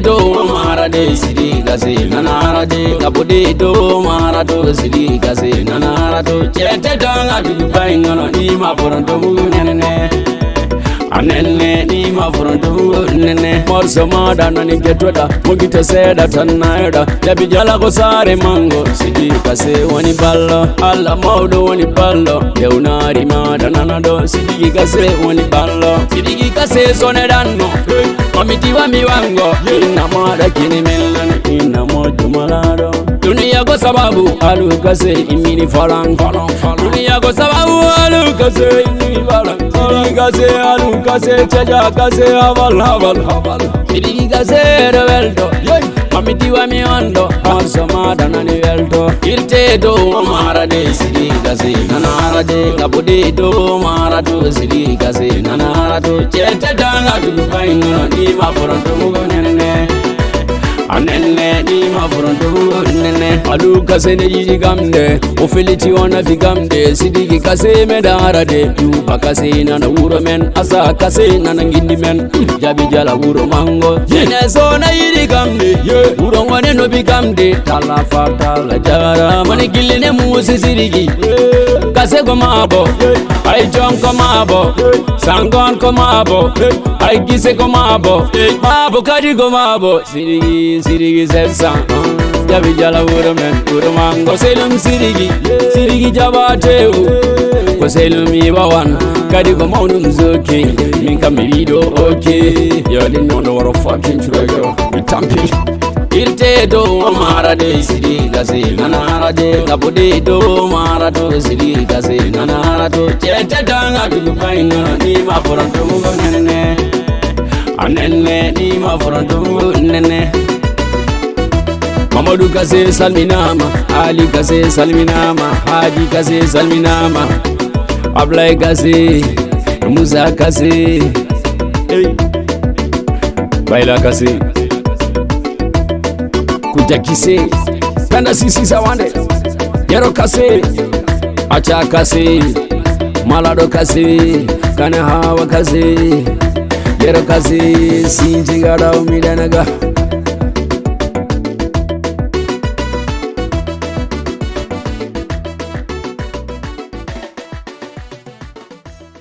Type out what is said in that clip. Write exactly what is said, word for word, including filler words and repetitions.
Do mara de sidi gase nanara de kabode do mara do sidi gase nanara do chete danga du bai ngono ni ma foron do nene anene ni ma foron do nene morso ma da nani getoda mogita seda tannayoda yabi jala ko sare mango sidi gase woni ballo alla mawdo woni ballo dewnari ma da nana do sidi gase woni ballo sidi gase sone danno Hey, mamiti wa mi wango ina mara kini milan ina mo jumalado duniya ko sababu alu kase imini falan falan duniya ko sababu alu kase imini falan falan kase alu kase chaja kase aval aval aval sidi gase do weldo Hey, mamiti wa mi wando on sama danani weldo irte do mara de sidi gase nanara de kabode do mara do sidi gase nanara do chete danga du bai ngono ni ma foron do nene anene ni ma foron do nene alu kase ne yidi gamde o feliti ona fi gamde sidigi kase me dara de yuba kase nana wuro men asa kase nana ngindi men jabi jala wuro mango jene so na yidi gamde ye wuro ngone no bi gamde tala fatala jara mani gilene musi sidigi kase go mabo ay jonko mabo sangon ko mabo ay gise ko mabo mabo kadi go mabo sirigi sirigi sersa jabi jala wuro men wuro mango selum sirigi sirigi jaba tewu ko selum ibawan kadi ko mawnum zoki min kam mi wido oke yo din non woro fucking troyo mi tampi irte do mara de sidi gase nanara de kabode do mara do sidi gase nanara do chete danga du bai ngono ni ma foron do nene anene ni ma foron do nene Mamadou Kase salminama Ali Kase salminama Haji Kase salminama Ablay Kase Musa Kase hey. Bayla Kase Kuja Kise Penda Sisi Sawande Yero Kase Acha Kase Malado Kase Kana Hawa Kase Yero Kase Sinji Gada Umidanaga